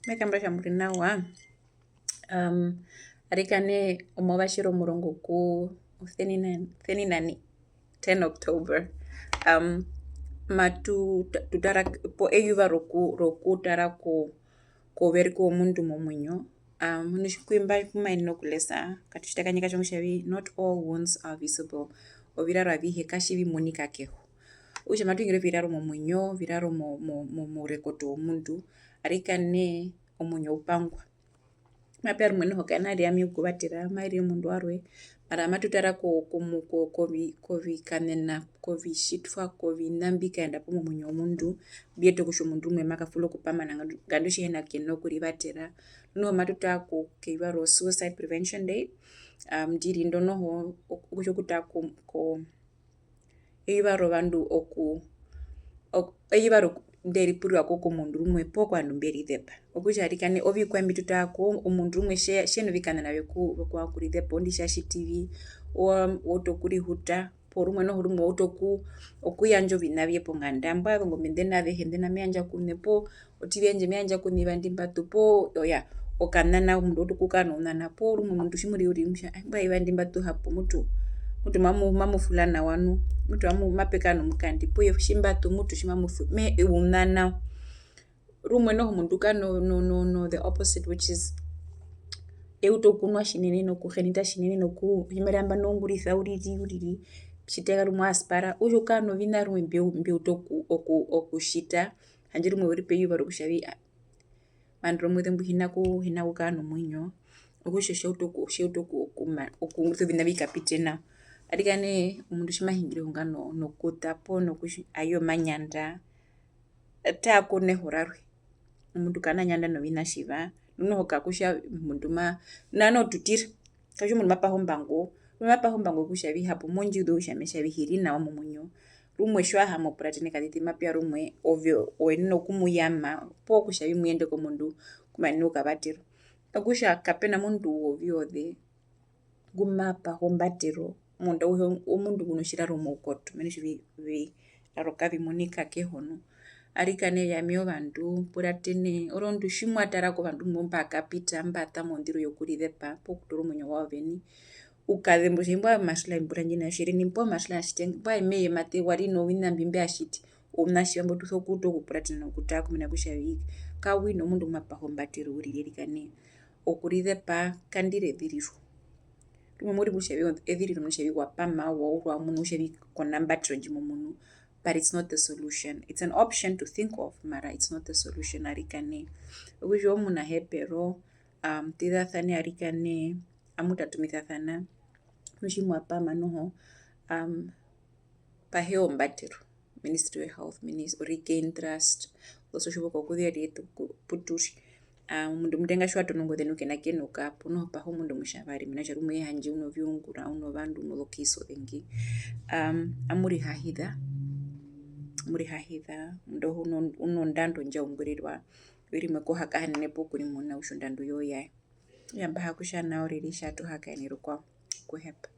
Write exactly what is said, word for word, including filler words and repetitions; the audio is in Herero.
Me kambura kutja mu ri nawa. Um, arikana omuatje omurongo ku Seninani, Seninani, ten October. Um, matu, tu tara po eyuva roku, rokutara ko, kouverike womundu momuinyo. Um, nu tji ku imba pu ma yenene okulesa, katu tjita kanyika tjongo kutja vi, not all wounds are visible. Oviraro avihe katji vi munika keho. Okutja matu hungire oviraro momuinyo, oviraro mo, mo, mo, mourekoto womundu, arikana omuinyo u pangwa. Mape ya rumwe noho ka na ri ami okuvatera, mai rire omundu warwe, mara matu tara ko, ko, ko, kovi, kovikaṋena, kovitjitwa, koviṋa mbi kaenda po momuinyo womundu, mbi yeta kutja omundu umwe ma kafula okupamana, ngandu, ngandu tji hi na ke na okurivatera. Noho matu tara ko, keyuva ro Suicide Prevention Day, um, ndi ri ndo noho, okutja okutara ko, ko, eyuva rovandu oku, oku, eyuva ro, nde ripurirwa ko komundu rumwe poo kovandu mbe rizepa. Okutja arikana ovikwaye mbi tu tara ko, omundu rumwe tje, tje novikaṋena vyoku, vyokuhara okurizepa, oondi tja tjiti vi, wa, wa utu okurihuta, porumwe noho rumwe wa utu oku, okuyandja oviṋa vye ponganda, mbwae ozongombe nḓe na azehe nḓe na me yandja ku ne, poo o T V yandje me yandja ku ne eyuva ndi mba tu, poo, oya, okaṋana, omundu wa utu okukara nounana, poo rumwe omundu tji mu ri uriri mu tja, mbwae eyuva ndi mba tu hapo, mutu, mutu mamu, mamu fula nawa nu, mutu mamu, mape kara nomukandi, poo tji mba tu, mutu tji mamu fu, me, ounana. Rumwe noho omundu ka no, no, no, no, the opposite, which is, e utu okunwa tjinene, nokuhenita tjinene, noku, otjimariva nambano ungurisa uriri, uriri, tjiteka rumwe a spara, okutja u kara noviṋa rumwe mbi, mbi utu oku, oku, okutjita, handje rumwe u ri peyuva rokutja vi, a, maandero omueze mbwi hi na ku, hi na kukara nomuinyo, okutja otja utu oku, otja utu oku, okuma, okuungurisa oviṋa vi kapite nao. Arikana omundu tji ma hungire ohunga no, nokuta poo nokutja ayo manyanda, taa ku neho rarwe. Omundu ka na nyanda noviṋa tjiva, nu noho kakutja omundu ma, nao noho tutira. Kakutja omundu ma paha ombango, omundu ma paha ombango yokutja vi hapo mondjuzo kutja me tja vi hi ri nawa momuinyo. Rumwe tji wa ha mo puratene katiti mape ya rumwe ove o yenene okumuyama poo kutja vi mu yende komundu ngu ma yenene okukavaterwa. Okutja kape na mundu wovyoze ngu ma paha ombatero, omundu auhe omundu ngu notjiraro moukoto, mena kutja ovi, oviraro kavi munika keho nu. Arikana ami ovandu, puratene, orondu tji mwa tara kovandu mbo mba kapita, mba ṱa mondiro yokurizepa poo kutoora omuinyo wawo oveni, u kazemba kutja, "Imbwi omarasula ombura ndji nai, tjiri nai, imbwi omarasula ya tjiti, mbwae me ye mate, wa ri noviṋa mbi mbya tjiti, ounatje mbo tu sokuuta okupuratena nokutara kumuna kutja vi, kawina omundu ngu ma paha ombatero uriri arikana." Okurizepa kandi ri eziriro. Rumwe mo ri kutja vi eziriro mena kutja vi wa pama, wa urwa, wa munu kutja vi ko na mbatero ndji momundu, but it's not the solution. It's an option to think of, mara it's not the solution arikana. Okutja omunahepero, um, tizasane arikana, amu tatumisasana, nu tji mwa pama noho, um, pahe ombatero. Ministry of Health, minis-, o regain trust, o social worker okuza e ri eṱe pu tu ri. Ah, omundu omutenga tji wa tono ongoze nu ke na kenuka, po noho paha omundu omutjavari, mena kutja rumwe eye handje u noviungura, u novandu, u nozokiisa ozengi. Um, amu rihahiza, amu rihahiza, omundu auhe u no, u nondando ndja ungurwa, oiri imwe ko ha kahanene po okurimuna kutja ondando yoye yaye. Okutja mba ha kutja nao uriri tji atu hakaene rukwao, okuhepa.